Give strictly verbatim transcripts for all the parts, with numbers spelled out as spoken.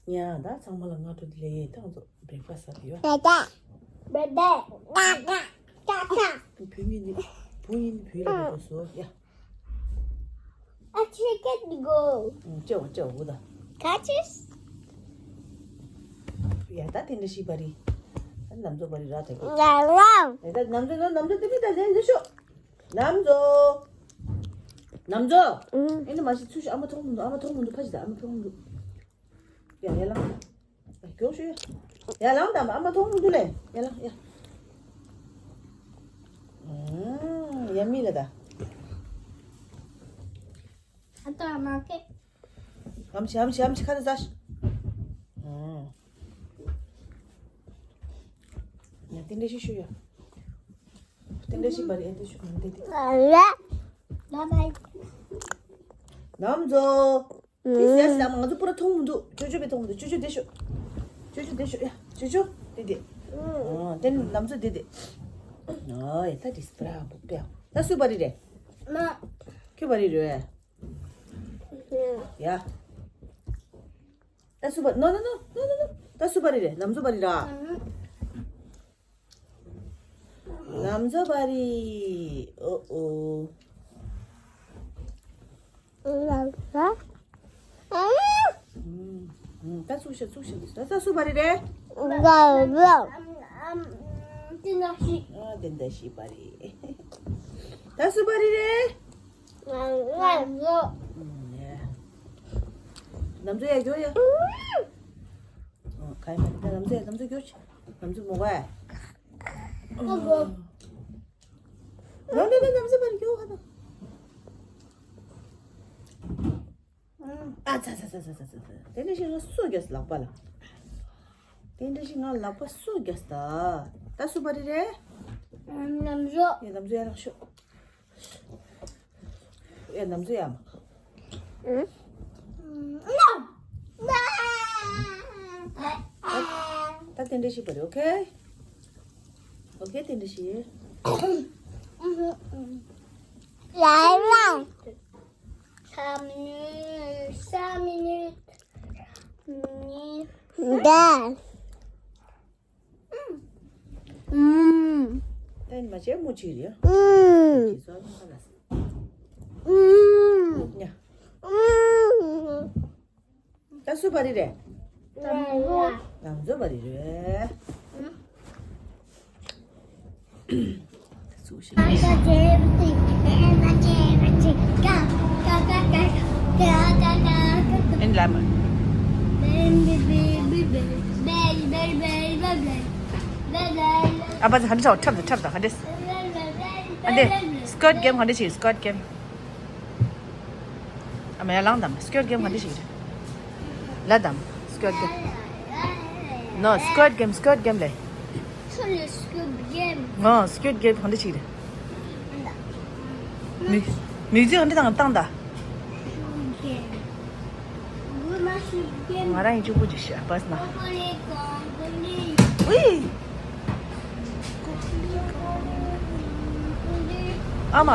ཡ་ད་ཚང་མ་ལ་སྔ་དྲོ་བདེ་ལེགས། ད་ང་ཚོ་breakfast་ཟ་གི་ཡོད། ད་ད་ད་ད་ད་ད། བུ་གཉིས་ནི་བུ་གཉིས་ནི་བུ་ལ་འགྲོ་སོང་ཡ། ཨ་ཅེ་ཀེད་གོ། ཅེ་བ་ཅེ་བ་ད། ཁ་ཅིས། ཡ་ད་དེ་འདྲ་ཞིག་བ་རི། ད་ནམ་ཚོ་བ་རི་ར་ད་གི། ཡ་ལ། ཡ་ད་ནམ་ཚོ་ནམ་ཚོ་དེ་མི་ད་ལེན་ཞུ། ནམ་ཚོ། ནམ་ཚོ། ཨེ་ནི་མ་ཤི་ཚུ་ཤི། ཨ་མ་ཐོང་མི་འདུག་ཨ་མ་ཐོང་མི་འདུག་ཕ་ཤི་ད་ཨ་མ་ཐོང་མི་འདུག་ཡ་ཡ་ལ། ཡ་མགྱོགས་ཤོད་ཡ། ཡ་ལངས་དང་ཨ་མ་ཐོང་མི་འདུག་ལེ། ཡ་ལ་ཡ། ཨུམ། ཡ་མི་ལ་ད། ཨ་ཏོ་ཨ་མ་ཀེ། ཨམ་ཆི་ཨམ་ཆི་ཨམ་ཆི་ཁ་ད་ཟ་ཤི། ཨུམ། ཡ་དེ་འདྲ་ཞིག་ཤོད་ཡ། དེ་འདྲ་ཞིག་བ་རི་ཨེ་འདྲ་ཞིག་མི་འདྲ་དེ། ལ་ལ། ལ་ལ། ནམ་ཚོ། ཏི་སི་ཨེ་སི་ལ་མ་ང་ཚོ་པུ་ར་མཐོང་མི་འདུག་ཅོ་ཅོ་བས་མཐོང་མི་འདུག་ཅོ་ཅོ་བསྡད་ཤོག་ཅོ་ཅོ་བསྡད་ཤོག་ཡ་ཅོ་ཅོ་བསྡད་དེ། ཨོ་དེ་ནི་ལམ་ཚོ་བསྡད་དེ། ཨོ་ཡ་ད་དི་སི་པུ་ར་བུག་པའི་ད་སུ་བ་རི་རེད། མ། ཁྱོད་བ་རི་རེད། ཡ། ད་སུ་བ་ནོ་ནོ་ནོ་ནོ་ནོ་ནོ། ད་སུ་བ་རི་རེད། ལམ་ཚོ་བ་རི་ར། ལམ་ཚོ་བ་རི། ཨོ་ཨོ། ལམ་ཚོ། ཨུམ། ཨུམ། ད་ཚུགས་ཤིག་ཚུགས་ཤིག་ད་ད་སུ་བ་རི་རེད། ལམ་ཚོ། ཨ་དེ་འདྲ་ཞིག་བ་རི། ད་སུ་བ་རི་རེད། ལམ་ཚོ། ལམ་ཚོ་ཡ་མགྱོགས་ཡ། ཨོ་ཁ་ཡ་མ་ད་ལམ་ཚོ་ཡ་ལམ་ཚོ་མགྱོགས་ཤིག་ལམ་ཚོ་མོ་ག་ཡ། ཨ་གོ། ལམ་ཚོ་ལམ་ཚོ་བ་རི་མགྱོགས་ཁ་ད། ཨ་ཚ་ཚ་ཚ་ཚ་ཚ་ཚ། དེ་འདྲ་ཞིག་ང་སུ་རྒྱག་ལག་པ་ལ། དེ་འདྲ་ཞིག་ང་ལག་པ་སུ་རྒྱག་ད། ད་སུ་བ་རི་རེད། ལམ་ཚོ། ཡ་ལམ་ཚོ་ཡ་ལག་ཤོ། ཡ་ལམ་ཚོ་ཡ་མ། ཨུ། ད་དེ་འདྲ་ཞིག་བ་རི་ཨོ་ཁེ། ཨོ་ཁེ་དེ་འདྲ་ཞིག་ལ་ལ། Cinq minutes, cinq minutes. ད། ཨུམ། ད་ནི་མ་བྱས་མོ་ཅིག་རེད། ཨུམ། ཅི་ཟོ་ནི་ཧ་ལ་སི། ཨུམ། ཉ། ཨུམ། ད་སུ་བ་རི་རེད། ལམ་ཚོ་བ་རི་རེད། ཨེན་ལ་མ། ཨ་པ་ཧ་འདྲ་ཆགས་ཁྲབ་དང་ཁྲབ་དང་ཧ་འདྲ། ཨ་འདྲ་སྐོད་གེམ་ཧ་འདྲ་ཆགས་སྐོད་གེམ། ཨ་མ་ཡར་ལངས་དང་། སྐོད་གེམ་ག་འདྲ་ཞིག་རེད། ལ་དང་། སྐོད་གེམ། ནོ། སྐོད་གེམ། སྐོད་གེམ་ལས། ཚོ་ལས་སྐོད་གེམ། ནོ། སྐོད་གེམ་ག་འདྲ་ཞིག་རེད། མི་མིའུ་ཛིག་ག་འདྲ་དང་བཏང་ད། ང་རང་ཡིན་གཅིག་པུ་ཅིག་ཤི་ཨ་པ་སི་ན། ཝི། ཨ་མ།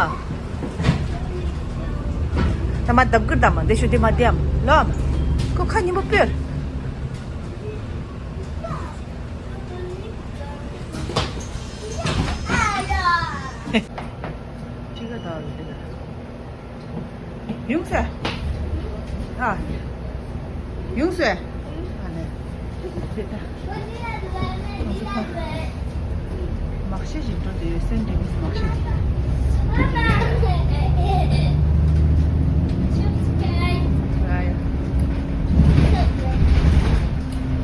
ད་མ་ལྡབ་ཀིར་ད་མ་འདི་ཤོད་དེ་མ་དེ་ཨམ་ལོ་ཨམ། ཁོ་ཁ་ཉིན་པོ་སྤོས། ཅི་ག་ད་རུ་དེ་ལ། ཡོང་ཟེར། ཨ། ཡོང་ཟེར། ཨ་ནི། དེ་ད། མ་ཤེས་ཞིག་འགྲོ་དེ་ཡོད་སེམས་དེ་མ་ཤེས།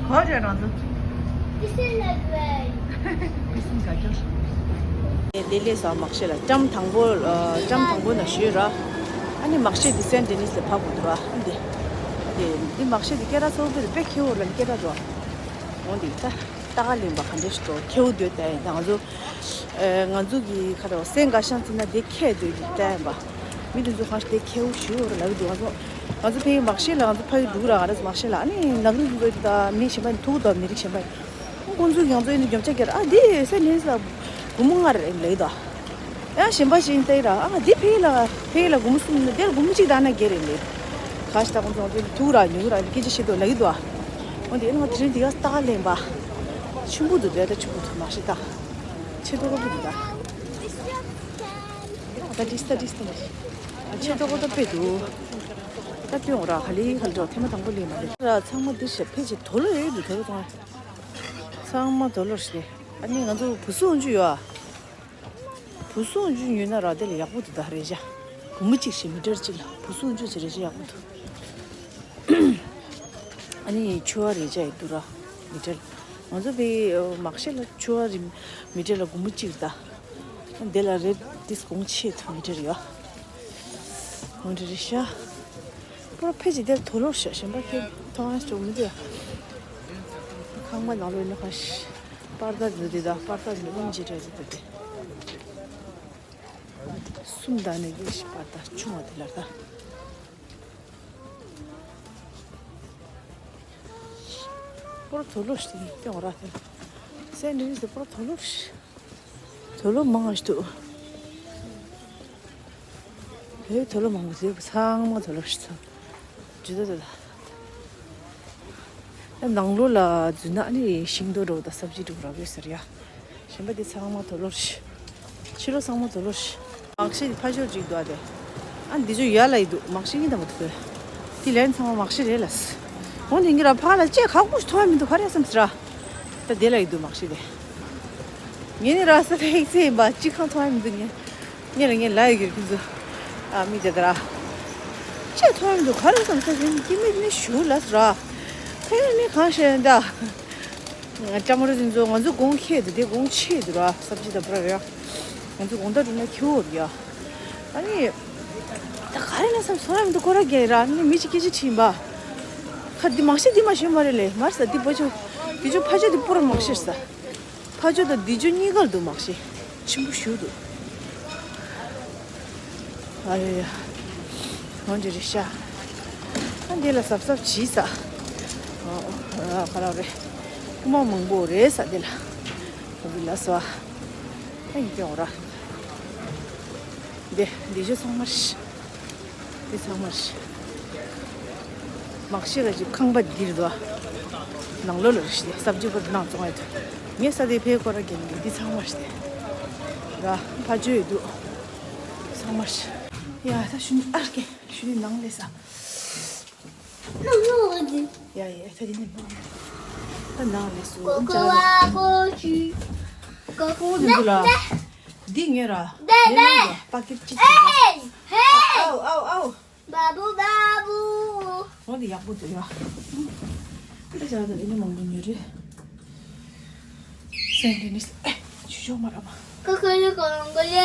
ཨ་ཡ། ག་རེ་རང་ཚོ། དེ་ལས་ས་མག་ཤེས་ལ་ཀྲམ་དང་པོ་ཀྲམ་དང་པོ་ན་ཞུས་ར། ཨ་ནི་མག་ཤེས་དེ་སེན་ཏེ་ནིས་ལ་ཕབ་དགོས་འདུག་ར། ཨ་འདི་འདི་མག་ཤེས་དེ་སྐད་གྲགས་ཚ་པོ་དེ་དཔེ་ཁེ་བོ་ལ་ནི་སྐད་གྲགས་འགྲོ། འོང་འདི་ད་ལྟ་ག་ལེན་པ་ག་འདྲ་ཞིག་འགྲོ་ཁེ་བོ་འདོད་ད་ཡིན་ད་ང་ཚོ། ང་ཚོ་གི་ཁ་ར་སེན་ག་ཤང་ཚི་ན་དེ་ཁེ་འདོད་ཀྱི་ད་ཡིན་པ། མི་དེ་ཚོ་ཧང་ཤ་དེ་ཁེ་བོ་ཞུ་བོ་ར་ལ་གི་འདུག་ང་ཚོ། ང་ཚོ་ཕའི་མག་ཤེས་ལ་ང་ཚོ་ཕ་གི་འདུག་ར་ང་ར་མག་ཤེས་ལ་ཨ་ནི་ནག་རིགས་ཚོ་ད་མི་གཞན་པ་ཐུག་ད་མི་རིགས་གཞན་པ། ཁོང་ཚོས་ཡང་ཚོ་ཡིན་ན་རྒྱབ་ཆ་རྒྱག་ཨ་འདི་སེ་ནས་ལ་སྒོར་མོ་ལྔ་རེ་ལེ་དོ། ཡང་གཞན་པ་ཞིག་ཡིན་ལྟ་ཡི་ར་ཨ་འདི་ཕེ་ལ་ཕེ་ལ་སྒོར་མོ་གསུམ་ཡིན་ན་དེར་སྒོར་མོ་གཅིག་དང་ན་བརྒྱད་རེ་ལེ། ཁ་ཤི་ད་ཁོང་ཚོ་ཡང་ཚོ་ཐུག་ར་ཉུག་ར་སྐད་ཆ་བཤད་དོ་ལ་ཡི་དོ། འོ་དེ་ང་དེ་རིང་འདི་ག་སྟག་ལེན་པ། ཆུན་པོ་འདུག་དེ་ད་ཆུན་པོ་འདུག་མ་ཤེས་ད། ཆེ་ཏོག་ཏོ་འདུག་ད། ད་ཏིས་ད་ཏིས་ད་ནི། ཆེ་ཏོག་ཏོ་དཔེ་འདུག་ད་སྟོན་འོ་ར་ག་ལི་ག་ལི་འགྲོ་ཐེངས་མ་དང་པོ་ལེན་མ་རེད་ར། ཚང་མ་འདི་ཞབས་ཕེ་ཅིག་དོ་ལོ་ཡོད་འདུག་དོ་ལོ་ཚང་མ། ཚང་མ་དོ་ལོ་ཞིག་རེད། ཨ་ནི་ང་ཚོ་བུ་སུ་འཇུ་ཡོད་ཨ། བུ་སུ་འཇུ་ཡོད་ན་ར་དེ་ལ་ཡག་པོ་འདུག་ད་རེད་ཤག་སྒོར་མོ་གཅིག་ཞིག་མི་ཊར་གཅིག་ལ་བུ་སུ་འཇུ་ཅིག་རེད་ཤག་ཡག་པོ་འདུག་ཨ་ནི་ཕྱུ་པ་རེད་ཤག་ཡོད་འདུག་ར་མི་ཊར། ང་ཚོ་བའི་མག་ཤེས་ལ་ཕྱུ་པ་རེད་མི་ཊར་ལ་སྒོར་མོ་གཅིག་རེད་ད། དེ་ལ་རེད་དེ་གོང་ཆེ་ཐུབ་མི་ཊར་ཡོད། འོ་འདྲ་རེད་ཤག་པོ་ར་ཕེ་ཅིག་དེར་དོ་ལོ་ཞག་གཞན་པ་ཁྱེད་མཐོང་ཡ་ཅུང་མི་འདུག་ཡ། ཁང་པ་ནང་ལོགས་ནི་ཁ་ཤས་པར་ད་འདུག་དེ་ད་པར་ད་འདི་ཨིན་ཇི་རེད་འདུག་དེ། གསུམ་དང་ནས་ཡོད་ཤི་པར་ད་ཆུང་བ་དེ་ལ་ད། པོ་ར་དོ་ལོ་ཞིག་ཡོང་ར་དེ། སེན་ཌི་ནི་སི་དེ་པོ་ར་དོ་ལོ་ཞིག་དོ་ལོ་མང་ང་ཞིག་འདུག་ཧེ་དོ་ལོ་མང་པོ་ཟེར་ཚང་མ་དོ་ལོ་ཞིག་ཚང་། ཇུ་ད་དོ་ད། ནང་ལོགས་ལ་འཛུལ་ན་ཨ་ནི་ཤིང་ཏོག་འགྲོ་དང་སབ་ཇི་འགྲོ་རག་ཡོད་ཟེར་ཡ། གཞན་པ་འདི་ཚང་མ་དོ་ལོ་ཞིག་ཕྱི་ལོགས་ཚང་མ་དོ་ལོ་ཞིག་མག་ཤེས་ཕ་ཇོ་ཅིག་འདུག་ཨ་དེ། ཨ་འདི་ཇོ་ཡ་ལ་ཡི་འདུག་མག་ཤེས་ཡིན་དང་མ་ཐུབ། དེ་ལན་ཚང་མ་མག་ཤེས་རེད་ལ། འོ་འདི་ངི་ར་ཕ་ལ་ཅེ་ཁག་པོ་ཞིག་མཐོང་ཡ་མི་འདུག་ག་རེ་བསམ་ཟེར་ར། ད་དེ་ལ་ཡི་འདུག་མག་ཤེས་དེ། ངས་ནི་ར་ས་ཐེག་ཚེ་ཡིན་པ་གཅིག་ཁང་མཐོང་ཡ་མི་འདུག་ངས། ངས་ལ་ངས་ལ་ཡི་གིར་ཁྱེད་ཚོ། ཨ་མི་དེ་ད་ར། ཅེ་མཐོང་ཡ་མི་འདུག་ག་རེ་བསམ་ས་ཟེར་ནི་ཀི་མི་ནི་ཞུ་ལ་ཟེར་ར། ཁ་ཡ་ནི་གང་ཤེས་ཡ་ད། ལྕམ་རེ་འཛིན་ཚོ་ང་ཚོ་གོང་ཁེ་དེ་དེ་གོང་ཆེ་དུ་ར་སབ་ཇི་ད་པུ་ར་རེ་ང་ཚོ་གོང་ད་འགྲོ་ན་ཁེ་འོ་རེ་ཡ། ཨ་ནི་ད་ག་རེ་ན་བསམ་སོང་ཡ་མི་འདུག་ཁོ་ར་རྒྱལ་ར་ནི་མི་ཅིག་སྐད་ཆ་དྲིས་པ། ཁ་འདི་མང་ཤེས་འདི་མ་ཤེས་མ་རེད་ལེ་མར་ས་འདི་པ་ཆོ་འདི་ཆོ་ཕ་ཆོ་འདི་པུ་ར་མང་ཤེས་ས། ཕ་ཇོ་དང་འདི་ཇོ་གཉིས་ཀར་འདུག་མག་ཤེས་ཆེན་པོ་ཞུ་འདུག་ཨ་ཡ་ཡ། འོ་འདི་རེད་ཤག་ཨ་འདི་ལ་གཟབ་གཟབ་བྱིས་ས། ཨ་ཨ་ག་རེ་རེད། རྐུ་མ་མང་པོ་རེད་ས་འདི་ལ། འོ་འདི་ལ་སོ། ཨ་ཡི་གེ་འོ་ར། འདི་འདི་ཇོ་ཚང་མ་རེད། འདི་ཚང་མ་རེད། མག་ཤེས་ར་ཅིག་ཁང་པ་འདིར་འདུག་ནང་ལོགས་ལ་རེད་ཤག་སབ་ཇི་པར་ནང་བཙོང་ཡ་ཐུ། ངས་ས་དེ་ཕའི་སྐོར་ར་རྒན་གི་འདི་ཚང་མ་རེད། ར་ཕ་ཇོ་ཡོད་འདུག་ཚང་མ་རེད། ཡ་ད་ཞུ་ནི་ཨར་གེ་ཞུ་ནི་ནང་ལས་ས། ཡ་ཡ་ད་འདི་ནི་ནང་ལས་ས། ད་ནང་ལས་སུ་ཀོ་ཀོ་བ་ཀོ་ཅི། ཀོ་ཀོ་འདི་འདུག་ལ། འདི་ངས་ར། ངས་ར་པ་ཀེ་ཊི་ཅིག་བྱས། ཨའོ་ཨའོ་ཨའོ། Babu, babu. འོ་འདི་ཡག་པོ་འདུག་ཡ། ཨ་ཅག་ད་ཨེ་ནི་མང་པོ་ཉོས་རེད། སེང་གེ་ནི་ཨེ་ཆུ་ཤོག་མ་ར་མ། ཀ་ཁ་ལི་གང་ག་ལེ།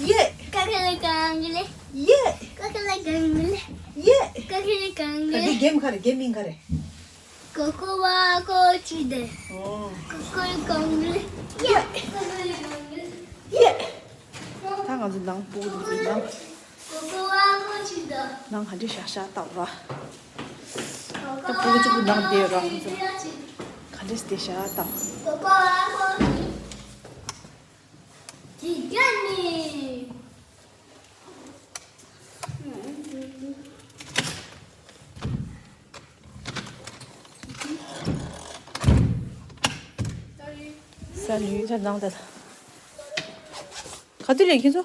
ཡེ། ཀ་ཁ་ལི་གང་ག་ལེ། ཡེ། ཀ་ཁ་ལི་གང་ག་ལེ། ཡེ། ཀ་ཁ་ལི་གང་ག་ད་ལེ། འདི་གེམ་ག་རེ་གེམ་མིང་ག་རེ། ཀོ་ཀོ་བ་ཀོ་ཅི་དེ། ཨོ། ཀ་ཁ་ལི་གང་ག་ལེ། ཡེ། ཀ་ཁ་ལི་གང་ག་ལེ། ཡེ། ད་ང་ཚོ་ནང་སྤུ་གུ་ཚོ་ནང་། ནང་ག་འདྲས་ཤག་ཤག་བལྟ་ར། ད་སྤུ་གུ་གཅིག་པུ་ནང་བསྡད་ར་ང་ཚོ། ག་འདྲས་བསྡད་ཤག་བལྟ། ས་ལུས་ད་ནང་ད། ག་དུས་ལེན་ཁྱེད་ཚོ།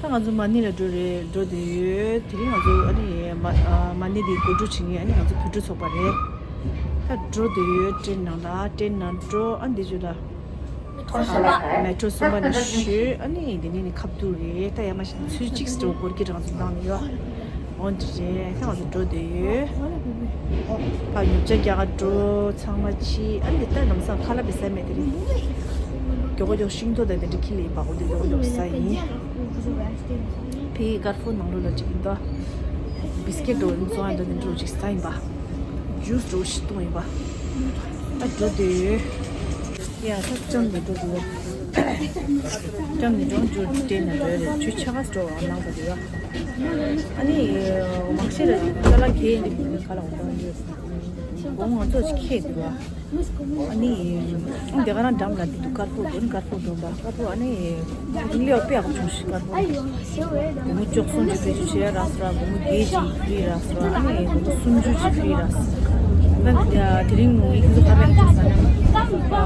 ད་ང་ཚོ་མ་ནི་ལ་འགྲོ་རེད་འགྲོ་བསྡད་ཡོད། དེ་རིང་ང་ཚོ་ཨ་ནི་མ་མ་ནི་དེ་དགོད་བྲོ་བྱེད་མཁན་ཨ་ནི་ང་ཚོ་བོད་ཕྲུག་ཚོགས་པ་རེད། ད་འགྲོ་བསྡད་ཡོད་ཀྲེན་ནང་ལ་ཀྲེན་ནང་འགྲོ་ཨ་འདི་ཚོ་ལ། མེ་ཊྲོ་གསུམ་པ་ནས་བཞུད་ཨ་ནི་འདི་ནས་ནི་ཁ་བསྡུར་རེད། ད་ཡ་མ་ཞིག་ཚུལ་གཅིག་སྤྲོ་སྐོར་གྱི་རང་བཞིན་བཏང་ནས་ཡོད། འོ་འདི་རེད། ད་ང་ཚོ་འགྲོ་བསྡད་ཡོད། ཕ་ཉོ་ཆ་རྒྱག་ག་འགྲོ་ཚང་མ་ཕྱི་ཨ་ནི་ད་ལམ་སང་ཁ་ལག་པའི་ས་མེད་དེ་རེད། མགྱོགས་མགྱོགས་ཤིང་ཏོག་དང་དེ་འདྲ་ཁྱི་ལས་བག་གོ་དེ་མགྱོགས་མགྱོགས་ས་ཡིན། ཕའི་ཀར་ཧྥུ་ནང་ལོགས་ལ་ཅིག་ཡིན་ད། བིས་ཀེ་ཊི་འགྲོ་ཡིན་བཙོང་ཡ་འདྲ་དེ་འགྲོ་ཅིག་ས་ཡིན་པ། ཇུས་འགྲོ་ཞིག་བཏུང་ཡིན་པ། ད་འགྲོ་བསྡད་ཡོད། ཡ་ད་ལྕམ་ནས་འགྲོ་འདུག་ཡ། ལྕམ་ནས་འགྲོ་འགྲོ་དྲན་ནས་འགྲོ་རེད་ཁྱོད་ཆ་ག་འགྲོ་བ་ནང་པ་འདུག་ཡ། ཨ་ནི་མ་ཤེས་ར་ཅ་ལག་གས་འདི་ག་ལ་འོང་ཡོད། དགོང་མོ་ང་ཚོ་ཅིག་ཁེལ་འདུག་ཨ། ཨ་ནི། ཨ་འདི་ག་རང་འགྲམ་ལ་འདི་འདུག་དཀར་པོ་འདོན་དཀར་པོ་འདོན་པ་དཀར་པོ་ཨ་ནི། ལེའོ་དཔེ་ཡག་པོ་བྱུང་ཤག་དཀར་པོ། སྒོར་མོ་བཅུ་གསུམ་ཅིག་བེད་སྤྱོད་བྱེད་ཡ་རག་སོང་ར། སྒོར་མོ་བརྒྱད་ཅིག་ཕི་རི་རག་སོང་ར། ཨ་ནི་སྒོར་མོ་སུམ་ཅུ་ཅིག་ཕི་རི་རག་སོང་། ད་དེ་རིང་ངས་ཁྱེད་ཚོ་ག་རེ་ཡང་བྱས་ཟེར་ན།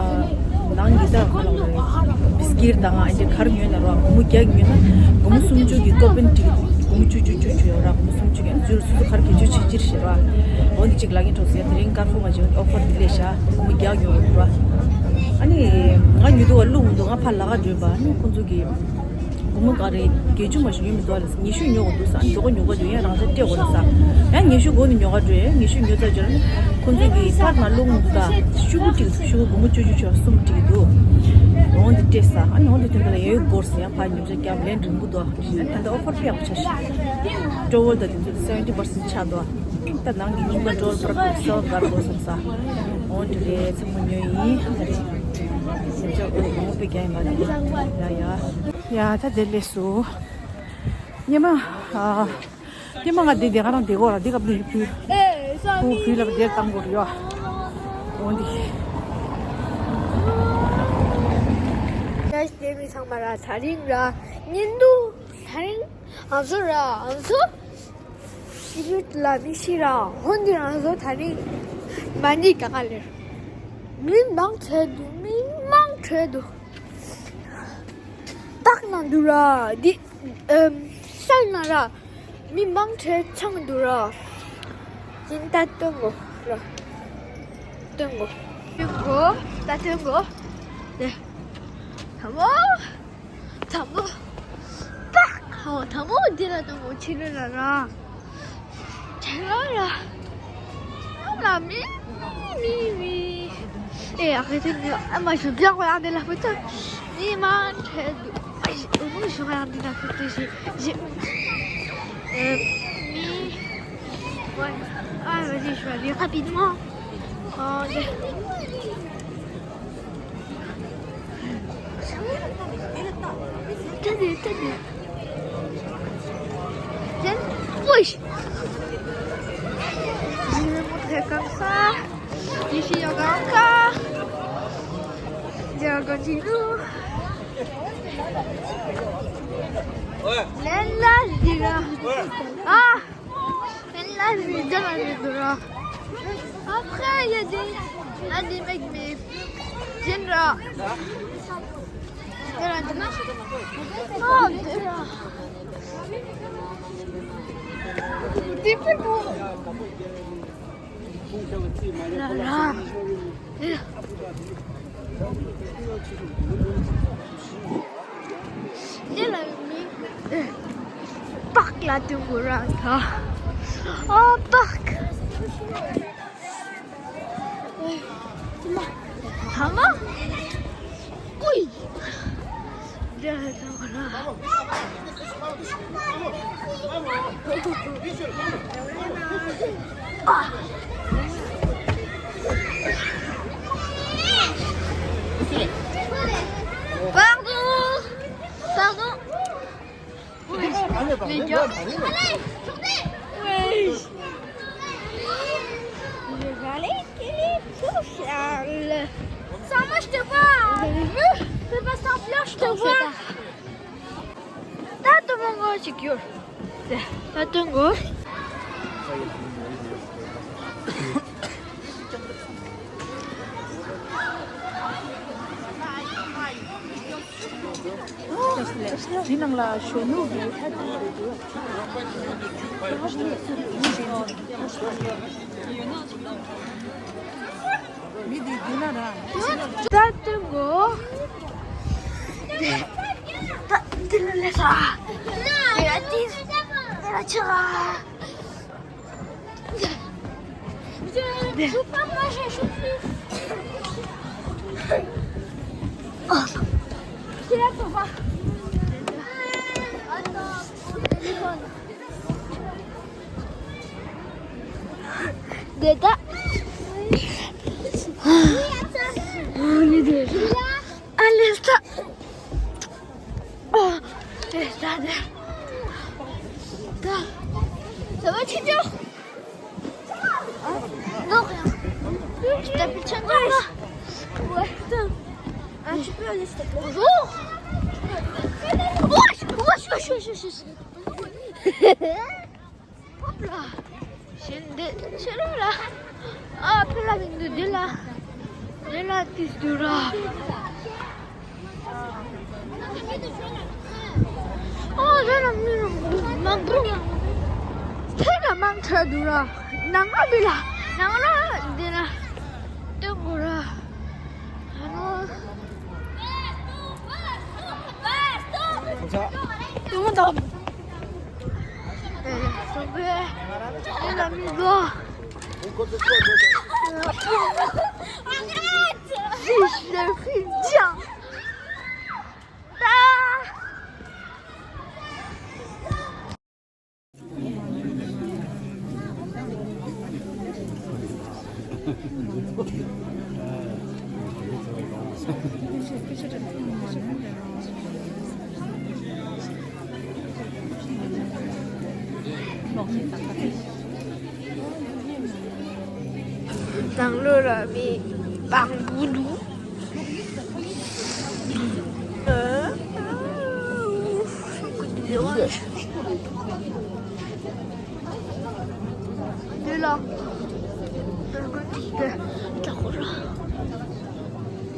ནང་གི་ད་ག་ལ་རེད། སྐྱིར་དང་ཨ་ཅེ་གར་ཉོས་ན་ར་སྒོར་མོ་བརྒྱ་ཉོས་ན་སྒོར་མོ་སུམ་ཅུ་གི་ཀོ་པན་ཅིག་སྒོར་མོ་བཅུ་བཅུ་བཅུ་བཅུ་ཡོད་ར། སྒོར་མོ་སུམ་ཅུ་གི་ཨ་ནི་ཚུར་སོ་སོ་གར་གི་ཅུ་ཆིག་ཅིག་ཞེས་ར། འོ་འདི་གཅིག་ལག་གཉིས་གྲོགས་ཟེར་དེ་རིང་དཀར་པོ་ང་ཅིག་ཨོ་ཕར་འདི་ལས་བཞག་སྒོར་མོ་བརྒྱ་ཉོ་དགོས་ར། ཨ་ནི་ང་ཉོ་དུས་བ་བླུག་འདུག་ང་ཕར་ལག་ག་འགྲོས་པ་ཨ་ནི་ཁོང་ཚོ་གི་སྒོར་མོ་ག་རེ་བརྒྱད་ཅུ་མ་ཞིག་ཉོས་མི་འདུག་ཨ་ལ་ཉི་ཤུ་ཉོ་དགོས་འདུག་ས་ཨ་ནི་འགྲོ་ག་ཉོ་ག་འགྲོ་ཡ་རང་ས་སྤྲད་དགོས་ར་ས། ཡང་ཉི་ཤུ་སྒོ་ནས་ཉོ་ག་འགྲོ་ཡ་ཉི་ཤུ་ཉོ་ཚར་རྗེས་ཨ་ནི་ཁོང་ཚོ་གི་ཕར་ན་བླུག་འདུག་ད་ཤུ་གུ་གཅིག་ཤུ་གུ་སྒོར་མོ་བཅུ་བཅུ་ཆོག་གསུམ་སྤྲད་ཀྱི་འདུག་འོ་འདི་སྤྲད་ས་ཨ་ནི་འོ་འདི་དོན་དག་ལ་ཡ་ཡོད་སྒོར་ཟེར་ཡང་ཕར་ཉོ་ཆ་རྒྱབ་ལན་རིང་པོ་འདུག་ཨ་ནི་ད་ལྟ་ཨོ་ཕར་ཕེབས་པ་ཆ་ཤི་ཀྲོ་ཝོལ་ད་དེ་ཚོ་སེ་ཝེན་ཊི་པར་སེན་ཊི་ཆག་འདུག་ད་ནང་གི་རྙིང་པ་ཀྲོལ་པར་ཀ་སོ་གར་གོ་སམ་ས། འོ་འདི་རེད་ཚང་མ་ཉོས་ཡིན། ཨ་རེ། སེམས་ཅག་འོ་མང་པོ་རྒྱག་ཡིན་པ་ཡ་ཡ། ཡ་ད་དེ་ལས་སུ། ཉི་མ། ཨ། ཉི་མ་ང་འདི་འདི་ག་རང་འདི་གོ་ར་འདི་ག་འདི་བུ། བུ་བུ་ལ་འདིར་བཏང་དགོས་རེད་ཡ། འོ་འདི། ཡ་ཞེ་མི་ཚང་མ་ར་ཚ་རིང་ར་ཉིན་དུ་ཚ་རིང་ཨང་སོ་ར་ཨང་སོ། ཤི་རུད་ལ་མི་ཤི་ར་ཧོན་དི་རང་བཟོ་ད་རིང་མ་ཎི་ག་ག་ལེར། མི་མང་ཆེ་འདུག་མི་མང་ཆེ་འདུག་སྟག་ན་འདུག་ར་འདི་ཨམ་སལ་ན་ར་མི་མང་ཆེ་ཆང་འདུག་ར། ཡིན་ད་སྟོན་གོ་ར་སྟོན་གོ་སྟོན་གོ་ད་སྟོན་གོ་དེ་ད་མོ། དང་པོ། པག་ཧོ་དང་པོ་འདི་ལ་དང་པོ་ཕྱི་རོལ་ལ་ར། ཕྱི་རོལ་ལ། ཨ་ལ་མི། མི་མི། ཨེ་ཨ་ཁེ་ཐེ་ནི་ཨ་མ་ཞུ་བྱ་གོ་ཡང་འདི་ལ་ཕུ་ཐུ། མི་མང་ཆེ་འདུག་ཨ་ཞི་ཨུ་མུ་ཞུ་ཡང་འདི་ལ་ཕུ་ཐུ་ཞི་ཞི། ཨེ་མི། ཝའི་ཨ་ཝེ་ཞི་ཞུ་ཡ་ཁ་པི་མོ། ཨ་ཡེ། Tenez, tenez. Tiens, oui. Je vais vous montrer comme ça. Ici, il y en a encore. Il y a encore du lourd. Là, là, je dis là. Ah. Là, je vais dans la maison, là. Après, il y a des, il y a des mecs, mais viens là. Viens là, demain. Oh, viens là. T'es plus beau. Là, là. Viens là. དེ་ལ་མི། པག་ལ་དུ་གུ་ར་ཐ། ཨོ་པག་ཐ་མ། ཀུའི། དེ་ལ་དུ་གུ་ར། Pardon. Pardon. Oui. Les gars. Allez, tournez. Oui. Je vais aller, Kelly, tout seul. Ça, moi, je te vois. Vous avez vu ? Fais pas semblant, je te vois. T'as ton mango, c'est cute. T'as ton goût. འདི་ནང་ལ་གཞོན་ནུ་གི་ཁ་དྲིལ་རེད་འདུག་མི་འདི་འདི་ན་ར། ད་སྟོན་གོ། ད་འདི་ལ་ལས་ས། ཡ་ཏི། ཡ་ཆ། Je joue pas, moi, je joue plus. C'est là qu'on va. Deda. Oui, attends. On est déjà. Allez, ça. Oh, eh, ça, ça. Ça va, Tchitcho ? Hein ? Non, rien. ཆང་ཆང་ལ། ཨ། ཆུ་པེ་ལེ་སྟེ། ཨོ། ཨོ་ཤི་ཤི་ཤི་ཤི། ཧོབ་ལ། གཞན་འདི་ཕྱི་རོལ་ལ། ཨ་ཕི་ལ་མི་འདུག་འདི་ལ། འདི་ལ་ཏིས་འདུག་ར། ཨོ་འདི་ལ་མི་མང་པོ། ཐད་ཀ་མང་དྲགས་འདུག་ར། ནང་ལ་འདི་ལ། ནང་ལ་འདི་ལ། སྟོན་དགོས་ར། ཨ་ནོ། ཡོང་དང་། སོང་པས། ཡིན་ལ་མི་དགོས། Arrête! Vive le Fidjan! ནང་ལོགས་ལ་མི་མང་པོ་འདུག་འདི་ལ།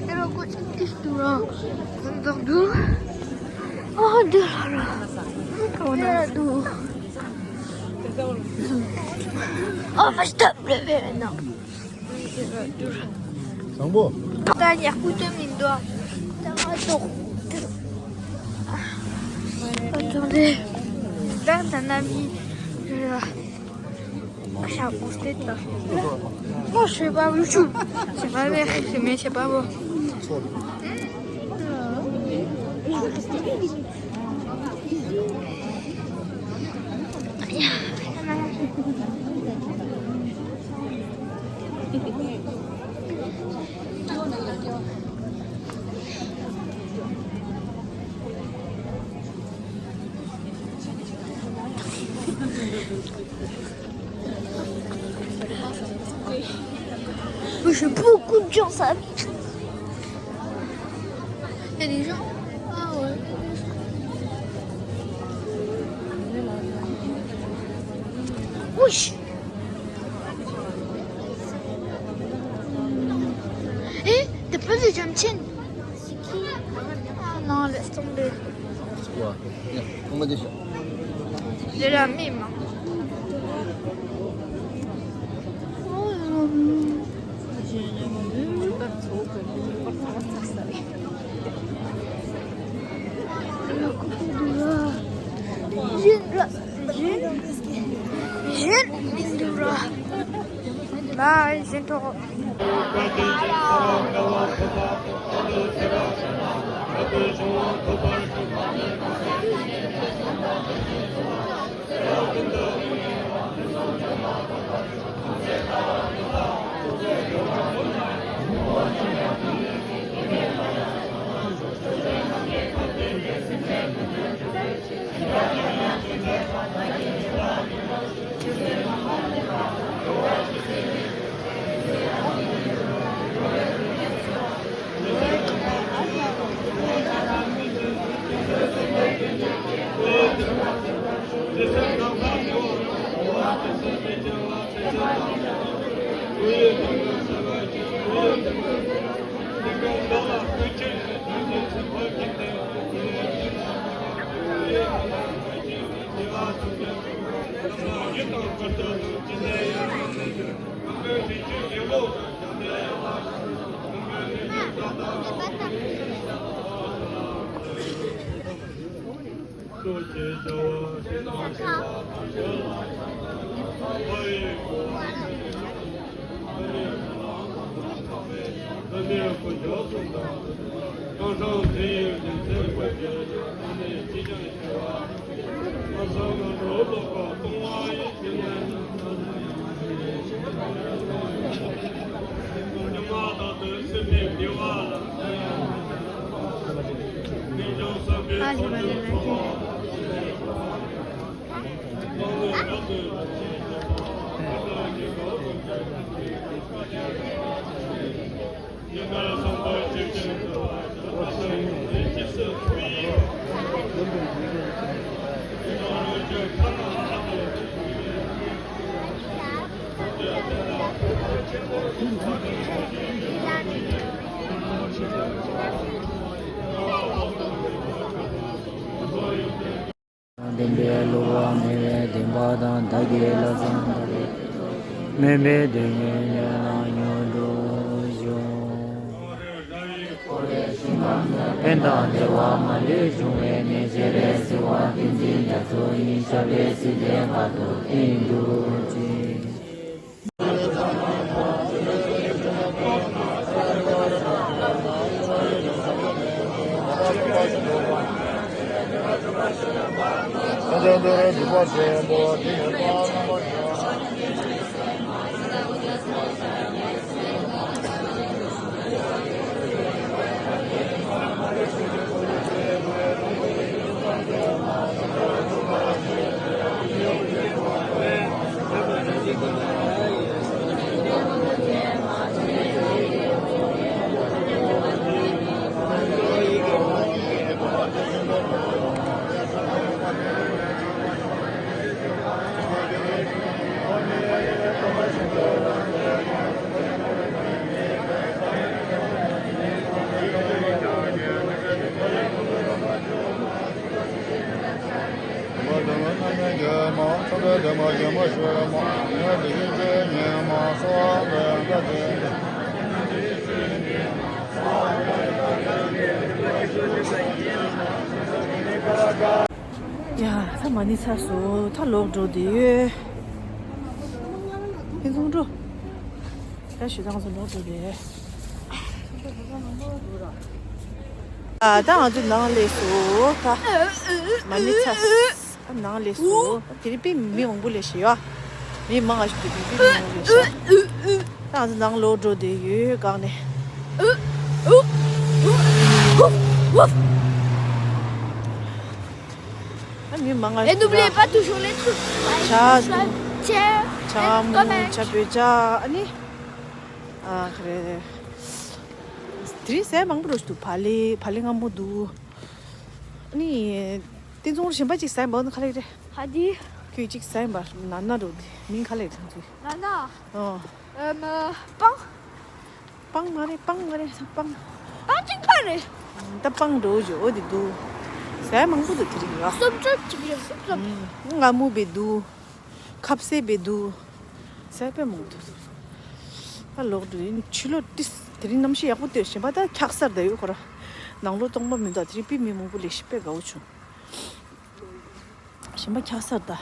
ཨེ་རོ་ཀོ་ཅི་ཏིས་ཏུ་ར། འདུག་ཨ་འདི་ལ་ར། འདི་ལ་འདུག་ཨ་མ་སྟབས་རེ་བས་ན། བཟང་པོ། ད་ཡག་པོ་སྟོན་མི་འདུག་ད་ང་ཏོག་ཨ་ཏོག་ལེ། ད་ད་ན་མི། Moi, je sais pas où je suis. C'est pas vrai, mais c'est pas bon. J'ai beaucoup de chance avec. Il y a des gens. Ah ouais. Wesh. Eh, t'as pas vu Jamchen? C'est qui? Ah non, laisse tomber. C'est quoi? Viens, on va déjà. De la mime. Bye, gentle. བདེན་པའི་བསླུ་བ་མེད་པའི་བདེན་པ་དང་། བདག་གི་བློ་བཟང་དག་པའི་དོན་དུ། སྨོན་པའི་དོན་ཡོད་ཉོན་དང་མྱུར་དུ་འབྱུང་། ཕན་དང་བདེ་བ་མ་ལུས་འབྱུང་བའི་གནས། སྤྱན་རས་གཟིགས་དབང་བསྟན་འཛིན་རྒྱ་མཚོ་ཡི། ཞབས་ལ་གཟིགས་ཏེ་བར་དུ་བརྟན་དུ་གྱུར་ཅིག། ཡ། ད་མ་ཎི་ཚར་སོང་། ད་ལོག་འགྲོ་བསྡད་ཡོད། ཕུན་ཚོགས་འགྲོ། ད་ཞུ་ཐང་སུ་ལོག་འགྲོ་བསྡད། ཨ། ད་ང་ཚོ་ནང་སླེབས་སོང་། ད་མ་ཎི་ཚར། ད་ནང་སླེབས་སོང་། དེ་རིང་དཔེ་མི་མང་པོ་སླེབས་ཤག་ཡ། མི་མང་ང་ཞིག་དེ་རིང་དཔེ་མི་མང་པོ་སླེབས་ཤག་ད་ང་ཚོ་ནང་ལོག་འགྲོ་བསྡད་ཡོད་སྒང་ནས། ཨ། མི་མང་ང་ཞིག་འདུག་ལ། Et n'oubliez pas toujours les trucs. Like, subscribe, share, and comment. ཇ་མོ་ཇ། བོད་ཇ། ཨ་ནི། ཨ། ག་རེ། དེ་རིང་ཟས་མང་པོ་རོ་ཞིག་འདུག་བག་ལེབ། བག་ལེབ་མངར་མོ་འདུག་ཨ་ནི། བསྟན་སྲུང་གཞན་པ་གཅིག་ཟས་འབའ་ནི་ག་ལེ་རེད། ཧ་དི། ཁྱོད་གཅིག་ཟས་འབའ་ན་ན་རོ་དེ་མིང་ག་ལེ་རེད་ཁྱོད། ན་ན། ཨོ། ཨམ། པང་། པང་མ་རེད། པང་མ་རེད། པང་། པང་གཅིག་པ་རེད། ད་པང་འགྲོ་བཞོ་འོ་དེ་འདུག་ཟས་མང་པོ་འདུག་དེ་རིང་ཡ། སོབ་ཅོ་གཅིག་རེད། སོབ་ཅོ། མངར་མོ་བས་འདུག་ཁ་ཟས་བས་འདུག་ཟས་པས་མང་འདུག་ད་ལོག་འགྲོ་ཡིན། ཕྱི་ལོགས་ཏིས་དེ་རིང་གནམ་གཤིས་ཡག་པོ་སྟེར། གཞན་པ་ད་འཁྱག་སར་ད་ཡོད་ཁོ་ར། ནང་ལོགས་སྟོང་པ་མི་འདུག་དེ་རིང་དཔེ་མི་མང་པོ་སླེབས་ཤག་དཔེ་དགའ་བོ་བྱུང་། གཞན་པ་འཁྱག་སར་ད།